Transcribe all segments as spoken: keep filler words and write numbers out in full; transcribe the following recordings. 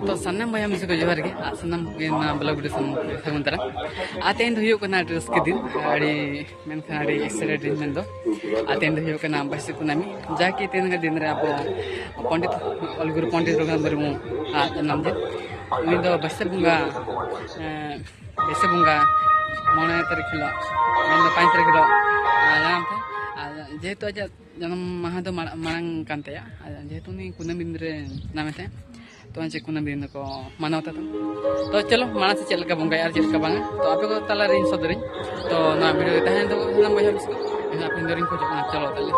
ᱛᱚ ᱥᱟᱱᱟᱢ ᱵᱚᱭᱦᱟ ᱢᱤᱥᱤ ᱠᱚ ᱡᱚᱦᱟᱨ ᱜᱮ, ᱟᱨ ᱥᱟᱱᱟᱢ ᱠᱚᱜᱮ ᱱᱚᱣᱟ ᱵᱞᱚᱜ ᱵᱷᱤᱰᱤᱭᱳ ᱥᱟᱢᱟᱝ ᱥᱟᱹᱜᱩᱱ ᱫᱟᱨᱟᱢ᱾ ᱟᱨ ᱛᱮᱦᱮᱧ ᱫᱚ ᱦᱩᱭᱩᱜ ᱠᱟᱱᱟ ᱟᱹᱰᱤ ᱨᱟᱹᱥᱠᱟᱹ ᱫᱤᱱ, ᱟᱹᱰᱤ ᱢᱮᱱᱠᱷᱟᱱ ᱟᱹᱰᱤ ᱮᱠᱥᱟᱭᱴᱮᱰ ᱤᱧ ᱢᱮᱱᱫᱚ᱾ ᱟᱨ ᱛᱮᱦᱮᱧ ᱫᱚ ᱦᱩᱭᱩᱜ ᱠᱟᱱᱟ ᱵᱟᱹᱭᱥᱟᱹᱠᱷ ᱠᱩᱱᱟᱹᱢᱤ, ᱡᱟᱠᱤ ᱛᱮᱦᱮᱧ ᱫᱤᱱ ᱨᱮ ᱟᱵᱚ ᱯᱚᱱᱰᱤᱛ ᱚᱞ ᱜᱩᱨᱩ ᱯᱚᱱᱰᱤᱛ ᱨᱚᱜᱷᱩᱱᱟᱛᱷ ᱢᱩᱨᱢᱩ ᱟᱜ ᱡᱟᱱᱟᱢ ᱫᱤᱱ᱾ ᱩᱱᱤ ᱫᱚ ᱵᱟᱹᱭᱥᱟᱹᱠᱷ ᱵᱚᱸᱜᱟ, ᱮᱸ, ᱵᱟᱹᱭᱥᱟᱹᱠᱷ ᱵᱚᱸᱜᱟ ᱢᱚᱬᱮ ᱛᱟᱹᱨᱤᱠᱷ ᱦᱤᱞᱳᱜ, ᱢᱮᱱᱫᱚ ᱯᱟᱸᱪ ᱛᱟᱹᱨᱤᱠᱷ ᱦᱤᱞᱳᱜ, ᱟᱸ, ᱡᱟᱱᱟᱢ ᱛᱟᱭ᱾ ᱟᱨ ᱡᱮᱦᱮᱛᱩ ᱟᱡᱟᱜ ᱡᱟᱱᱟᱢ ᱢᱟᱦᱟ ᱫᱚ ᱢᱟᱲᱟᱝ, ᱢᱟᱲᱟᱝ ᱠᱟᱱ ᱛᱟᱭᱟ, ᱟᱨ ᱡᱮᱦᱮᱛᱩ ᱩᱱᱤ ᱠᱩᱱᱟᱹᱢᱤ ᱫᱤᱱ ᱨᱮ ᱡᱟᱱᱟᱢᱮ ᱛᱟᱦᱮᱸ, ᱛᱚ ᱪᱮᱫ ᱠᱩᱱᱟᱹᱢᱤ ᱫᱤᱱ ᱫᱚᱠᱚ ᱢᱟᱱᱟᱣ ᱛᱟᱵᱚᱱ᱾ ᱛᱚ ᱪᱚᱞᱚ ᱢᱟᱲᱟᱝ ᱥᱮᱫ ᱪᱮᱫ ᱞᱮᱠᱟ ᱵᱚᱸᱜᱟᱭᱟ ᱟᱨ ᱪᱮᱫ ᱞᱮᱠᱟ ᱵᱟᱝᱟ, ᱛᱚ ᱟᱯᱮ ᱠᱚ ᱛᱟᱞᱟᱨᱮᱧ ᱥᱚᱫᱚᱨᱟᱹᱧ᱾ ᱛᱚ ᱱᱚᱣᱟ ᱵᱷᱤᱰᱤᱭᱳ ᱨᱮ ᱛᱟᱦᱮᱸᱭᱮᱱ ᱛᱟᱵᱚᱱ ᱥᱟᱱᱟᱢ ᱵᱚᱭᱦᱟ ᱢᱤᱥᱤ ᱠᱚ, ᱤᱧ ᱦᱚᱸ ᱟᱯᱮ ᱫᱚᱨᱤᱧ ᱠᱷᱚᱡᱚᱜ ᱠᱟᱱᱟ, ᱪᱚᱞᱚ ᱛᱟᱦᱞᱮ᱾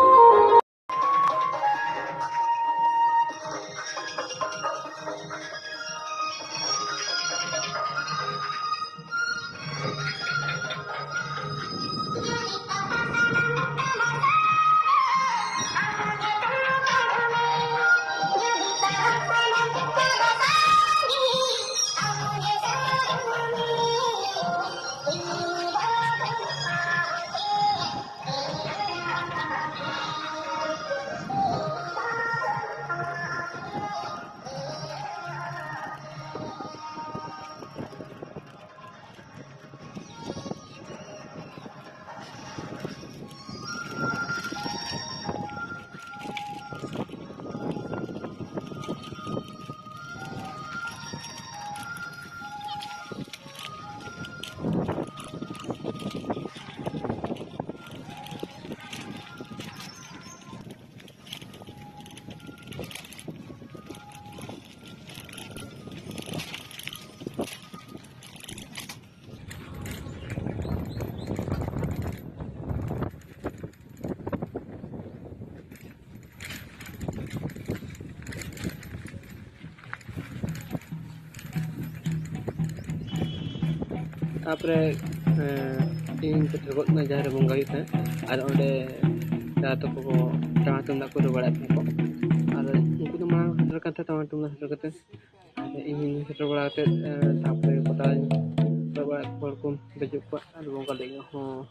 ᱛᱟᱨᱯᱚᱨᱮ, ᱮᱸ, ᱤᱧ ᱥᱮᱴᱮᱨ ᱜᱚᱫ ᱮᱱᱟ ᱡᱟᱦᱟᱸ ᱨᱮ ᱵᱚᱸᱜᱟ ᱦᱩᱭᱩᱜ ᱛᱟᱦᱮᱸᱫ, ᱟᱨ ᱚᱸᱰᱮ ᱫᱟᱫᱟ ᱛᱟᱠᱚ ᱠᱚ ᱴᱟᱢᱟᱠ ᱛᱩᱢᱫᱟᱜ ᱠᱚ ᱨᱩ ᱵᱟᱲᱟᱭᱮᱫ ᱛᱟᱦᱮᱸ ᱠᱚ, ᱟᱨ ᱩᱱᱠᱩ ᱫᱚ ᱢᱟᱲᱟᱝ ᱥᱮᱴᱮᱨ ᱠᱟᱱ ᱛᱟᱦᱮᱸᱫ ᱴᱟᱢᱟᱠ ᱛᱩᱢᱫᱟᱜ ᱥᱮᱴᱮᱨ ᱠᱟᱛᱮ, ᱟᱨ ᱤᱧ ᱥᱮᱴᱮᱨ ᱵᱟᱲᱟ ᱠᱟᱛᱮ, ᱮᱸ, ᱛᱟᱨᱯᱚᱨᱮ ᱜᱚᱴᱟ ᱦᱚᱲ ᱠᱚ ᱫᱮᱡᱚᱜ ᱠᱚᱣᱟ ᱟᱨ ᱵᱚᱸᱜᱟ ᱞᱟᱹᱜᱤᱫ ᱦᱚᱸ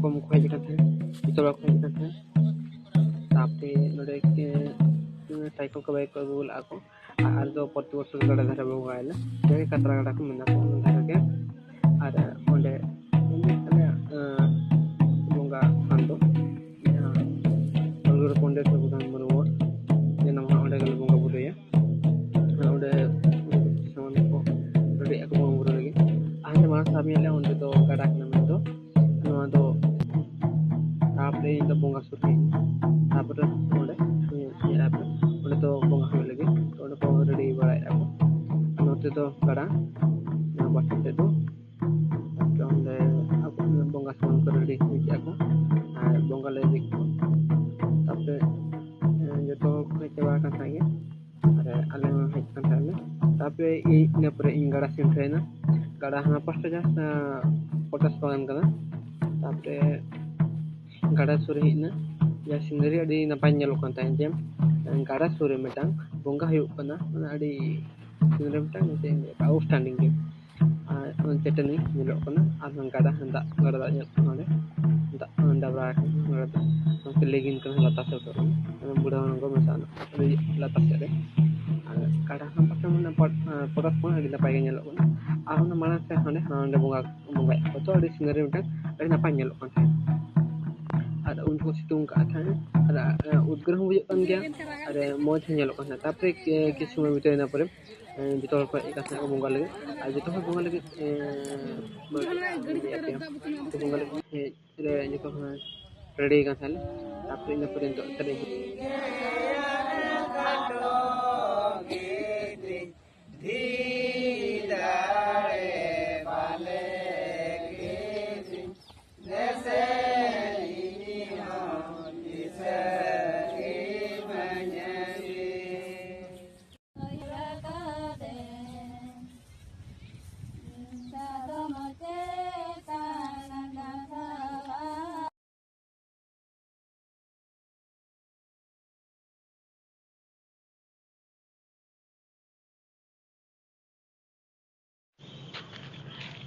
ᱠᱚᱢ ᱠᱚ ᱦᱮᱡ ᱟᱠᱟᱱ ᱛᱟᱦᱮᱸᱫ, ᱡᱚᱛᱚ ᱦᱚᱲ ᱠᱚ ᱦᱮᱡ ᱟᱠᱟᱱ ᱛᱟᱦᱮᱸᱫ᱾ ᱛᱟᱨᱯᱚᱨᱮ ᱱᱚᱰᱮ, ᱮᱸ, ᱥᱟᱭᱠᱮᱞ ᱠᱚ, ᱵᱟᱭᱤᱠ ᱠᱚ ᱟᱹᱜᱩ ᱞᱟᱜᱼᱟ ᱠᱚ᱾ ᱟᱨ ᱫᱚ ᱯᱨᱚᱛᱤ ᱵᱚᱪᱷᱚᱨ ᱜᱟᱰᱟ ᱫᱷᱟᱨᱮ ᱵᱚᱸᱜᱟᱭᱟᱞᱮ, ᱡᱟᱦᱟᱸ ᱜᱮ ᱠᱟᱛᱨᱟ ᱜᱟᱰᱟ ᱠᱚ ᱢᱮᱱᱟᱜᱼᱟ ᱚᱱᱟ ᱫᱷᱟᱨᱮ ᱜᱮ᱾ ᱟᱨ ᱚᱸᱰᱮ ᱟᱞᱮ ᱵᱚᱸᱜᱟ ᱛᱷᱟᱱ ᱫᱚ ᱡᱟᱦᱟᱸ ᱯᱚᱱᱰᱤᱛ ᱨᱚᱜᱷᱩᱱᱟᱛᱷ ᱢᱩᱨᱢᱩᱣᱟᱜ ᱡᱟᱱᱟᱢ ᱢᱟᱦᱟ, ᱚᱸᱰᱮ ᱜᱮᱞᱮ ᱵᱚᱸᱜᱟ ᱵᱩᱨᱩᱭᱟ᱾ ᱚᱸᱰᱮ ᱥᱟᱢᱟᱱ ᱠᱚ ᱨᱮᱰᱤ ᱟᱠᱚ ᱵᱚᱸᱜᱟ ᱵᱩᱨᱩ ᱞᱟᱹᱜᱤᱫ᱾ ᱟᱨ ᱦᱟᱸᱰᱮ ᱢᱟᱲᱟᱝ ᱥᱟᱦᱟ ᱧᱮᱞ ᱞᱮ, ᱚᱸᱰᱮ ᱫᱚ ᱜᱟᱰᱟ ᱠᱟᱱᱟ ᱢᱮᱱᱛᱮ᱾ ᱱᱚᱣᱟ ᱫᱚ ᱛᱟᱨᱯᱚᱨᱮ ᱤᱧ ᱫᱚ ᱵᱚᱸᱜᱟ ᱥᱩᱨ ᱨᱮ, ᱛᱟᱨᱯᱚᱨᱮ ᱚᱸᱰᱮ ᱧᱮᱞ ᱟᱯᱮ, ᱚᱸᱰᱮ ᱫᱚ ᱵᱚᱸᱜᱟ ᱦᱩᱭᱩᱜ ᱞᱟᱹᱜᱤᱫ ᱚᱸᱰᱮ ᱠᱚ ᱨᱮᱰᱤ ᱵᱟᱲᱟᱭᱮᱫᱼᱟ ᱠᱚ᱾ ᱟᱨ ᱱᱚᱛᱮ ᱫᱚ ᱜᱟᱰᱟ, ᱱᱚᱣᱟ ᱯᱟᱥᱮ ᱥᱮᱫ ᱫᱚ ᱛᱟᱨᱯᱚᱨᱮ ᱚᱸᱰᱮ ᱟᱠᱚ ᱵᱚᱸᱜᱟ ᱥᱟᱢᱟᱱ ᱠᱚ ᱨᱮᱰᱤ ᱦᱩᱭ ᱠᱮᱫᱼᱟ ᱠᱚ ᱟᱨ ᱵᱚᱸᱜᱟ ᱞᱮ ᱤᱫᱤ ᱠᱮᱫ ᱠᱚᱣᱟ᱾ ᱛᱟᱨᱯᱚᱨᱮ ᱡᱚᱛᱚ ᱦᱚᱲ ᱠᱚ ᱦᱮᱡ ᱪᱟᱵᱟ ᱟᱠᱟᱱ ᱛᱟᱦᱮᱸᱫ ᱜᱮ᱾ ᱟᱨ ᱟᱞᱮ ᱦᱚᱸ ᱦᱮᱡ ᱟᱠᱟᱱ ᱛᱟᱦᱮᱸᱫ ᱞᱮ᱾ ᱛᱟᱨᱯᱚᱨᱮ ᱤᱧ, ᱤᱱᱟᱹ ᱯᱚᱨᱮ ᱤᱧ ᱜᱟᱰᱟ ᱥᱮᱱ ᱦᱮᱡ ᱮᱱᱟ᱾ ᱜᱟᱰᱟ ᱦᱟᱱᱟ ᱯᱟᱥᱴᱟ ᱡᱟᱦᱟᱸ ᱯᱚᱴᱟᱥ ᱵᱟᱜᱟᱱ ᱠᱟᱱᱟ᱾ ᱛᱟᱨᱯᱚᱨᱮ ᱜᱟᱰᱟ ᱥᱩᱨ ᱨᱮ ᱦᱮᱡ ᱮᱱᱟ᱾ ᱡᱟᱦᱟᱸ ᱥᱤᱱᱟᱨᱤ ᱟᱹᱰᱤ ᱱᱟᱯᱟᱭ ᱧᱮᱞᱚᱜ ᱠᱟᱱ ᱛᱟᱦᱮᱸᱫ, ᱡᱮ ᱜᱟᱰᱟ ᱥᱩᱨ ᱨᱮ ᱢᱤᱫᱴᱟᱝ ᱵᱚᱸᱜᱟ ᱦᱩᱭᱩᱜ ᱠᱟᱱᱟ, ᱚᱱᱟ ᱟᱹᱰᱤ ᱥᱤᱱᱟᱨᱤ ᱢᱤᱫᱴᱟᱝ ᱪᱮᱫ ᱤᱧ ᱞᱟᱹᱭᱟ, ᱟᱣᱩᱴᱥᱴᱮᱱᱰᱤᱝ ᱜᱮ᱾ ᱟᱨ ᱚᱱᱟ ᱪᱟᱹᱴᱟᱹᱱᱤ ᱧᱮᱞᱚᱜ ᱠᱟᱱᱟ, ᱟᱨ ᱚᱱᱟ ᱜᱟᱰᱟ ᱫᱟᱜ, ᱜᱟᱰᱟ ᱫᱟᱜ ᱧᱮᱞᱚᱜ ᱠᱟᱱᱟ ᱚᱸᱰᱮ᱾ ᱫᱟᱜ ᱰᱟᱵᱽᱨᱟ ᱟᱠᱟᱱᱟ ᱜᱟᱰᱟ ᱫᱟᱜ, ᱚᱱᱟᱛᱮ ᱞᱤᱸᱜᱤᱱ ᱠᱟᱱᱟ ᱞᱟᱛᱟᱨ ᱥᱮᱫ ᱫᱚ᱾ ᱵᱩᱲᱦᱟᱹ ᱦᱟᱲᱟᱢ ᱠᱚ ᱢᱮᱥᱟ ᱟᱹᱰᱤ ᱞᱟᱛᱟᱨ ᱥᱮᱫ ᱨᱮ᱾ ᱟᱨ ᱜᱟᱰᱟ ᱦᱚᱸ ᱯᱟᱥᱮ ᱢᱟᱱᱮ ᱯᱚᱴ-, ᱯᱚᱴᱚᱛ ᱠᱚᱦᱚᱸ ᱟᱹᱰᱤ ᱱᱟᱯᱟᱭ ᱜᱮ ᱧᱮᱞᱚᱜ ᱠᱟᱱᱟ᱾ ᱟᱨ ᱚᱱᱟ ᱢᱟᱲᱟᱝ ᱥᱮᱫ ᱦᱟᱸᱰᱮ, ᱦᱟᱸᱰᱮ ᱵᱚᱸᱜᱟ, ᱵᱚᱸᱜᱟᱭᱮᱫ ᱠᱚ ᱛᱚ ᱟᱹᱰᱤ ᱥᱤᱱᱟᱨᱤ ᱢᱤᱫᱴᱟᱝ ᱟᱹᱰᱤ ᱱᱟᱯᱟᱭ ᱧᱮᱞᱚᱜ ᱠᱟᱱ ᱛᱟᱦᱮᱸᱫ᱾ ᱟᱨ ᱩᱱ ᱡᱚᱠᱷᱚᱱ ᱥᱤᱛᱩᱝ ᱠᱟᱜ ᱛᱟᱦᱮᱸᱫ, ᱟᱨ, ᱟᱨ ᱩᱫᱽᱜᱟᱹᱨ ᱦᱚᱸ ᱵᱩᱡᱷᱟᱹᱜ ᱠᱟᱱ ᱜᱮᱭᱟ, ᱟᱨ ᱢᱚᱡᱽ ᱦᱚᱸ ᱧᱮᱞᱚᱜ ᱠᱟᱱ ᱛᱟᱦᱮᱸᱫ᱾ ᱛᱟᱨᱯᱚᱨᱮ ᱠᱤ-, ᱠᱤᱪᱷᱩ ᱥᱚᱢᱚᱭ ᱵᱤᱛᱟᱹᱣ ᱮᱱᱟ ᱯᱚᱨᱮ, ᱮᱸ, ᱡᱚᱛᱚ ᱦᱚᱲ ᱠᱚ ᱦᱮᱡ ᱠᱟᱛᱮ ᱠᱚ ᱵᱚᱸᱜᱟ ᱞᱟᱹᱜᱤᱫ, ᱟᱨ ᱡᱚᱛᱚ ᱦᱚᱲ ᱵᱚᱸᱜᱟ ᱞᱟᱹᱜᱤᱫ, ᱮᱸ, ᱵᱚᱸᱜᱟ ᱞᱟᱹᱜᱤᱫ ᱦᱮᱡ ᱨᱮ ᱡᱚᱛᱚ ᱦᱚᱲ ᱨᱮᱰᱤ ᱠᱟᱱ ᱛᱟᱦᱮᱸᱱᱟ᱾ ᱛᱟᱨᱯᱚᱨᱮ ᱤᱱᱟᱹ ᱯᱚᱨᱮ ᱱᱤᱛᱚᱜ ᱥᱮᱨᱮᱧ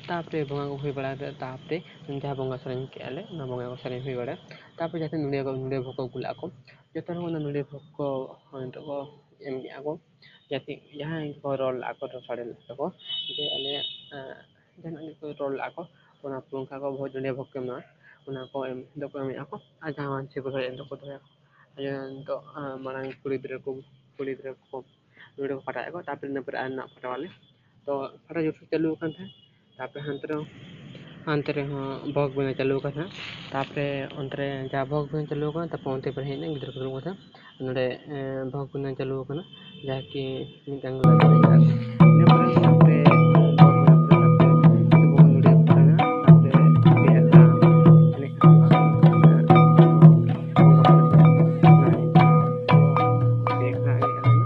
ᱛᱟᱯᱚᱨᱮ ᱵᱚᱸᱜᱟ ᱠᱚ ᱦᱩᱭ ᱵᱟᱲᱟ ᱠᱟᱛᱮ, ᱛᱟᱯᱚᱨᱮ ᱡᱟᱦᱟᱸ ᱵᱚᱸᱜᱟ ᱥᱮᱨᱮᱧ ᱠᱮᱜᱼᱟ ᱞᱮ, ᱚᱱᱟ ᱵᱚᱸᱜᱟ ᱠᱚ ᱥᱮᱨᱮᱧ ᱦᱩᱭ ᱵᱟᱲᱟ, ᱛᱟᱯᱚᱨᱮ ᱡᱟᱦᱟᱸ ᱛᱤᱱᱟᱹᱜ ᱱᱚᱰᱮ ᱠᱚ, ᱱᱚᱰᱮ ᱵᱷᱳᱜᱽ ᱠᱚ ᱟᱹᱜᱩ ᱞᱟᱜᱼᱟ ᱠᱚ, ᱡᱚᱛᱚ ᱦᱚᱲ ᱚᱱᱟ ᱱᱚᱰᱮ ᱵᱷᱳᱜᱽ ᱠᱚ ᱱᱤᱛᱚᱜ ᱠᱚ ᱮᱢ ᱠᱮᱜᱼᱟ ᱠᱚ᱾ ᱡᱟᱦᱟᱸ ᱛᱤ-, ᱡᱟᱦᱟᱸᱭ ᱠᱚ ᱨᱚᱲ ᱞᱟᱜᱼᱟ ᱠᱚ, ᱨᱚᱲ ᱥᱟᱰᱮ ᱞᱟᱜᱼᱟ ᱠᱚ, ᱡᱮ ᱟᱞᱮᱭᱟᱜ, ᱮᱸ, ᱡᱟᱦᱟᱸᱱᱟᱜ ᱜᱮᱠᱚ ᱨᱚᱲ ᱞᱟᱜᱼᱟ ᱠᱚ, ᱚᱱᱟ ᱯᱩᱨᱚᱱ ᱠᱟᱜᱼᱟ ᱠᱚ, ᱵᱷᱳᱡᱽ ᱱᱚᱰᱮ ᱵᱷᱳᱜᱽ ᱠᱚ ᱮᱢᱟ, ᱚᱱᱟ ᱠᱚ ᱮᱢ ᱫᱚᱠᱚ ᱮᱢᱮᱜᱼᱟ ᱠᱚ, ᱟᱨ ᱡᱟᱦᱟᱸ ᱢᱟᱱᱥᱤᱠ ᱠᱚ ᱫᱚᱦᱚᱭᱟ, ᱮᱱ ᱫᱚᱠᱚ ᱫᱚᱦᱚᱭᱟ ᱠᱚ᱾ ᱟᱨ ᱱᱤᱛᱚᱜ, ᱟᱸ, ᱢᱟᱲᱟᱝ ᱠᱩᱲᱤ ᱜᱤᱫᱽᱨᱟᱹ ᱠᱚ, ᱠᱩᱲᱤ ᱜᱤᱫᱽᱨᱟᱹ ᱠᱚ ᱱᱚᱰᱮ ᱠᱚ ᱯᱟᱴᱟᱣᱮᱫᱼᱟ ᱠᱚ, ᱛᱟᱨᱯᱚᱨᱮ ᱤᱱᱟᱹ ᱯᱚᱨᱮ ᱟᱨ ᱱᱟᱜ ᱯᱟᱴᱟᱣᱟᱞᱮ᱾ ᱛᱚ ᱯᱟᱴᱟ ᱡᱳᱨᱥᱳᱨ ᱪᱟᱹᱞᱩ ᱟᱠᱟᱱ ᱛᱟᱦᱮᱸᱫ, ᱛᱟᱨᱯᱚᱨᱮ ᱦᱟᱱᱛᱮ ᱨᱮᱦᱚᱸ, ᱦᱟᱱᱛᱮ ᱨᱮᱦᱚᱸ ᱵᱷᱳᱜᱽ ᱵᱮᱱᱟᱣ ᱪᱟᱹᱞᱩ ᱟᱠᱟᱱ ᱛᱟᱦᱮᱸᱫ, ᱛᱟᱨᱯᱚᱨᱮ ᱚᱱᱛᱮ ᱨᱮ ᱡᱟᱦᱟᱸ ᱵᱷᱳᱜᱽ ᱵᱮᱱᱟᱣ ᱪᱟᱹᱞᱩ ᱟᱠᱟᱱᱟ, ᱛᱟᱨᱯᱚᱨ ᱚᱱᱛᱮ ᱯᱟᱨᱮ ᱦᱮᱡ ᱮᱱᱟ ᱜᱤᱫᱽᱨᱟᱹ ᱠᱚ ᱫᱩᱲᱩᱵ ᱠᱟᱱ ᱛᱟᱦᱮᱸᱫ, ᱱᱚᱰᱮ, ᱮᱸ, ᱵᱷᱳᱜᱽ ᱵᱮᱱᱟᱣ ᱪᱟᱹᱞᱩ ᱟᱠᱟᱱᱟ, ᱡᱟᱦᱟᱸ ᱠᱤ ᱢᱤᱫᱴᱟᱝ ᱞᱟᱜᱽᱲᱮ ᱮᱱᱮᱡ ᱠᱟᱱᱟ᱾ ᱤᱱᱟᱹ ᱯᱚᱨᱮ ᱱᱚᱛᱮ ᱵᱚᱱ ᱱᱚᱰᱮ ᱯᱟᱨᱟᱱᱟ, ᱱᱚᱛᱮ ᱯᱮ ᱟᱠᱷᱲᱟ ᱮᱱᱮᱡ ᱦᱩᱭᱩᱜᱼᱟ᱾ ᱯᱮ ᱟᱠᱷᱲᱟ ᱮᱱᱮᱡ ᱟᱞᱮ ᱢᱟ᱾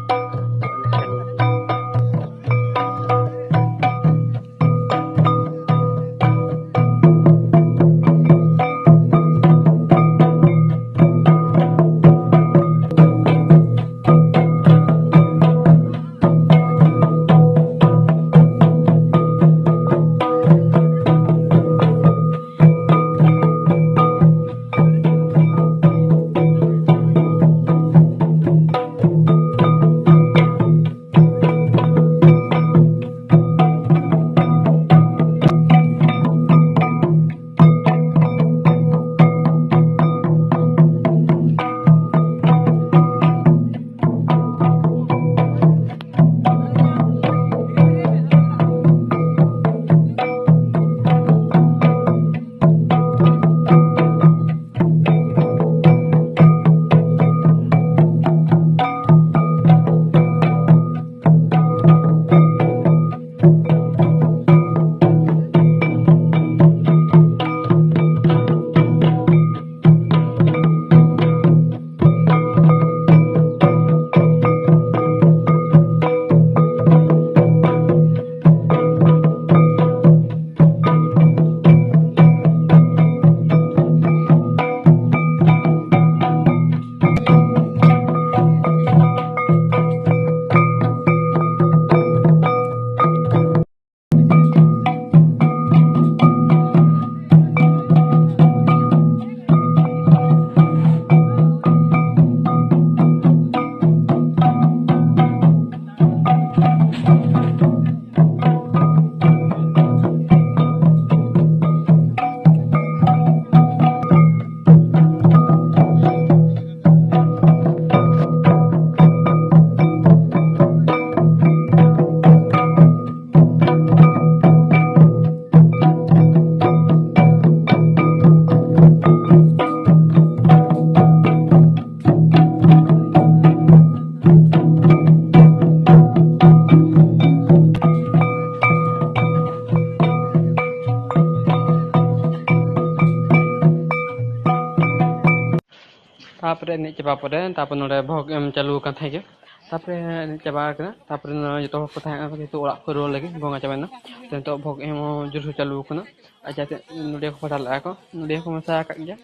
ᱛᱟᱯᱚᱨᱮ ᱮᱱᱮᱡ ᱪᱟᱵᱟ ᱯᱚᱨᱮ, ᱛᱟᱯᱚᱨ ᱱᱚᱰᱮ ᱵᱷᱳᱜᱽ ᱮᱢ ᱪᱟᱹᱞᱩ ᱟᱠᱟᱱ ᱛᱟᱦᱮᱸ ᱜᱮ᱾ ᱛᱟᱯᱚᱨᱮ ᱮᱱᱮᱡ ᱪᱟᱵᱟ ᱟᱠᱟᱱᱟ᱾ ᱛᱟᱯᱚᱨᱮ ᱱᱚᱰᱮ ᱡᱚᱛᱚ ᱦᱚᱲ ᱠᱚ ᱛᱟᱦᱮᱸ ᱠᱟᱱᱟ, ᱡᱮᱦᱮᱛᱩ ᱚᱲᱟᱜ ᱠᱚ ᱨᱩᱣᱟᱹᱲ ᱞᱟᱹᱜᱤᱫ, ᱵᱚᱸᱜᱟ ᱪᱟᱵᱟᱭᱮᱱᱟ᱾ ᱛᱚ, ᱱᱤᱛᱚᱜ ᱵᱷᱳᱜᱽ ᱮᱢ ᱦᱚᱸ ᱡᱳᱨ ᱥᱳᱨ ᱪᱟᱹᱞᱩ ᱟᱠᱟᱱᱟ᱾ ᱟᱨ ᱡᱟᱛᱮ ᱱᱚᱰᱮ ᱠᱚ ᱯᱟᱴᱟ ᱞᱮᱫᱼᱟ ᱠᱚ, ᱱᱚᱰᱮ ᱦᱚᱸᱠᱚ ᱢᱮᱥᱟ ᱟᱠᱟᱫ ᱜᱮᱭᱟ,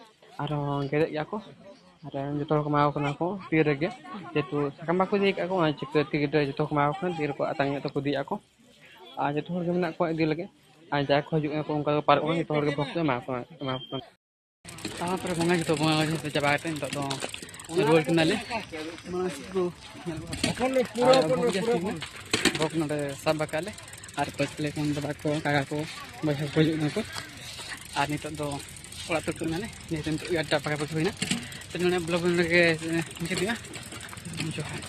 ᱟᱨᱦᱚᱸ ᱜᱮᱫᱮᱫ ᱜᱮᱭᱟ ᱠᱚ᱾ ᱟᱨ ᱡᱚᱛᱚ ᱦᱚᱲ ᱠᱚ ᱮᱢᱟ ᱠᱚ ᱠᱟᱱᱟ ᱠᱚ ᱛᱤ ᱨᱮᱜᱮ, ᱡᱮᱦᱮᱛᱩ ᱥᱟᱠᱟᱢ ᱵᱟᱠᱚ ᱤᱫᱤ ᱟᱠᱟᱫ ᱠᱚ, ᱚᱱᱟ ᱪᱤᱠᱟᱹ ᱛᱤ ᱨᱮ ᱡᱚᱛᱚ ᱦᱚᱲ ᱠᱚ ᱮᱢᱟ ᱠᱚ ᱠᱟᱱᱟ, ᱛᱤ ᱨᱮᱠᱚ ᱟᱛᱟᱝ ᱧᱚᱜ ᱛᱮᱠᱚ ᱤᱫᱤᱭᱮᱫᱼᱟ ᱠᱚ᱾ ᱟᱨ ᱡᱚᱛᱚ ᱦᱚᱲ ᱜᱮ ᱢᱮᱱᱟᱜ ᱠᱚᱣᱟ ᱤᱫᱤ ᱞᱟᱹᱜᱤᱫ᱾ ᱟᱨ ᱡᱟᱦᱟᱸᱭ ᱠᱚ ᱦᱤᱡᱩᱜ ᱠᱟᱱᱟ ᱠᱚ, ᱚᱱᱠᱟ ᱜᱮ ᱯᱟᱨᱚᱢᱚᱜ ᱠᱟᱱᱟ, ᱡᱚᱛᱚ ᱦᱚᱲ ᱜᱮ ᱵᱷᱳᱜᱽ ᱠᱚ ᱮᱢᱟ ᱠᱚ ᱠᱟᱱᱟ, ᱮᱢᱟ ᱠᱚ ᱠᱟᱱᱟ᱾ ᱛᱟᱨᱯᱚᱨᱮ ᱵᱚᱸᱜᱟ ᱡᱚᱛᱚ ᱵᱚᱸᱜᱟ ᱡᱚᱛᱚ ᱪᱟᱵᱟ ᱠᱟᱛᱮ ᱱᱤᱛᱚᱜ ᱫᱚ ᱨᱩᱣᱟᱹᱲ ᱠᱟᱱᱟᱞᱮ᱾ ᱢᱟᱲᱟᱝ ᱥᱮᱫ ᱠᱚ ᱧᱮᱞ ᱟᱹᱜᱩ ᱠᱟᱜᱼᱟ᱾ ᱟᱨ ᱵᱷᱳᱜᱽ ᱡᱟᱹᱥᱛᱤ ᱢᱮᱱᱟᱜᱼᱟ᱾ ᱵᱷᱳᱜᱽ ᱱᱚᱰᱮ ᱥᱟᱵ ᱟᱠᱟᱫ ᱞᱮ ᱟᱨ ᱠᱚᱭᱮᱠ ᱠᱚᱲᱟ ᱠᱚ, ᱫᱟᱫᱟ ᱠᱚ, ᱠᱟᱠᱟ ᱠᱚ, ᱵᱚᱭᱦᱟ ᱠᱚ ᱦᱤᱡᱩᱜ ᱠᱟᱱᱟ ᱠᱚ᱾ ᱟᱨ ᱱᱤᱛᱚᱜ ᱫᱚ ᱚᱲᱟᱜ ᱛᱮ ᱨᱩᱣᱟᱹᱲ ᱱᱟᱞᱮ, ᱡᱮᱦᱮᱛᱩ ᱱᱤᱛᱚᱜ ᱮᱜᱟᱨᱚᱴᱟ ᱯᱟᱠᱟ ᱯᱟᱠᱤ ᱦᱩᱭᱱᱟ᱾ ᱛᱚ ᱱᱚᱰᱮ ᱵᱞᱚᱜ ᱱᱚᱰᱮ ᱜᱮ ᱢᱩᱪᱟᱹᱫ ᱦᱩᱭᱩᱜᱼᱟ᱾ ᱡᱚᱦᱟᱨ᱾